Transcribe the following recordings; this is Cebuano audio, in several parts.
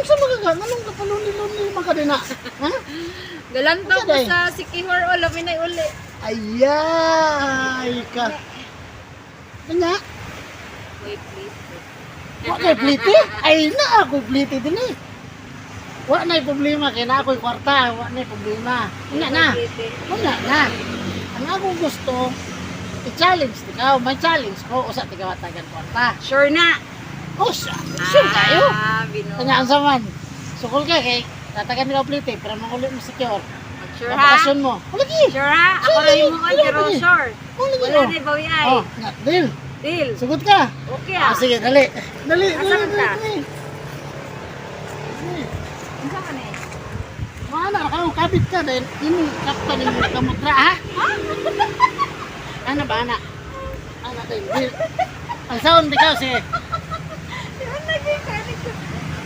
Unsa man ka? Nganong kapalunli-lunli man ka din na? Ha? Galantaw Unsa ko day? sa Sikihor o labi na uli. Ayay ka. Kanya, Wait, please. wa kay pliti? Ay na ako pliti din eh. Wa na problema kay na ako'y kwarta, wa na problema. Una na. Una na. Ang akong gusto, i-challenge ikaw, may challenge ko usa tigaw tagan kwarta. Sure na. Oh, sure, sure kayo. Ah, bino. Kanya ang saman. Sukol ka kay tatagan nila pliti para manguli mo secure. Sure ha? Bakasyon mo. Lagi. Sure ha? Ako Sure, na yung mga lagi, pero lagi. sure. Oh, lagi. Wala Oh. na bawi ay. Oh, na, deal. Deal. Sugot ka. Okay ah. Ah, sige, dali. Dali, Asa dali, man dali. ka? Dali. Dali. Unsa man eh? Mana ka, kabit ka din. Imong kaptan imong kamutra, ha? Ana ba, ana? Ana din. Deal. Ang sound ikaw si.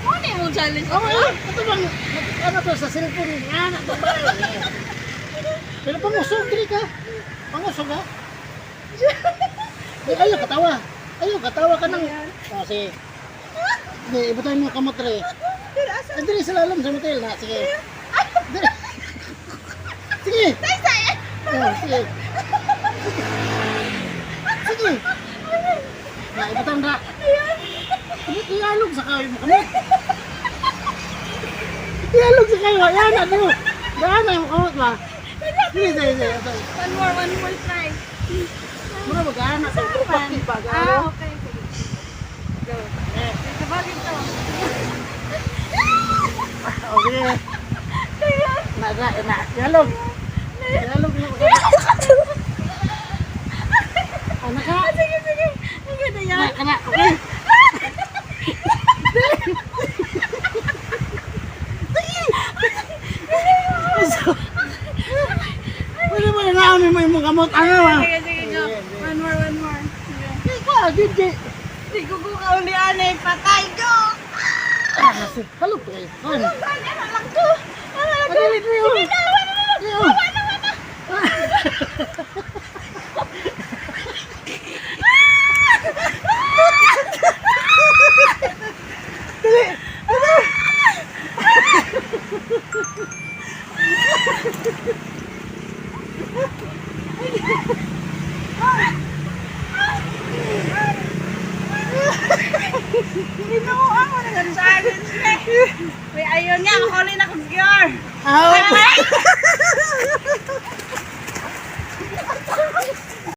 Ano yung challenge? Oh, eh, ito bang ano to sa cellphone? Ana to ba? Pero pangusog diri ka. Pangusog ha. Di ayo katawa. Ayo katawa ka nang. Oh, sige. Di ibutan mo kamot re. Ay, diri sa lalam sa motel na. Sige. Diri. Sige. Oh, sige. Sige. Na ibutan ra. Ialog sa kayo mo kamot. Ialog sa kayo. Ayan, ano. Daan na yung kamot ba? Sige, sige, sige. One more try. Mura mag-aana sa Man. pa. Ah, okay. Sige. Go. Eh, Sabagin to. okay. Na, na, na. Ialog. Ialog mo. Anak ka. Sige, sige. Ang ganda yan. Na, kana, okay. Pwede mo na naon mo imong kamot. Ano ba? Sige, sige, go. One more, one more. Sige. Di ko, di, di. Di ko ko kauli anay, patay ko! Ah, kasi, halog to kayo. Ano? Ano lang ko? Ano lang ko? Dali, dali, oh. Sige na, wala na. Dali, oh. Dali. Binuha mo na ng challenge eh. May ayun nga, makuli na kong gear. Ah,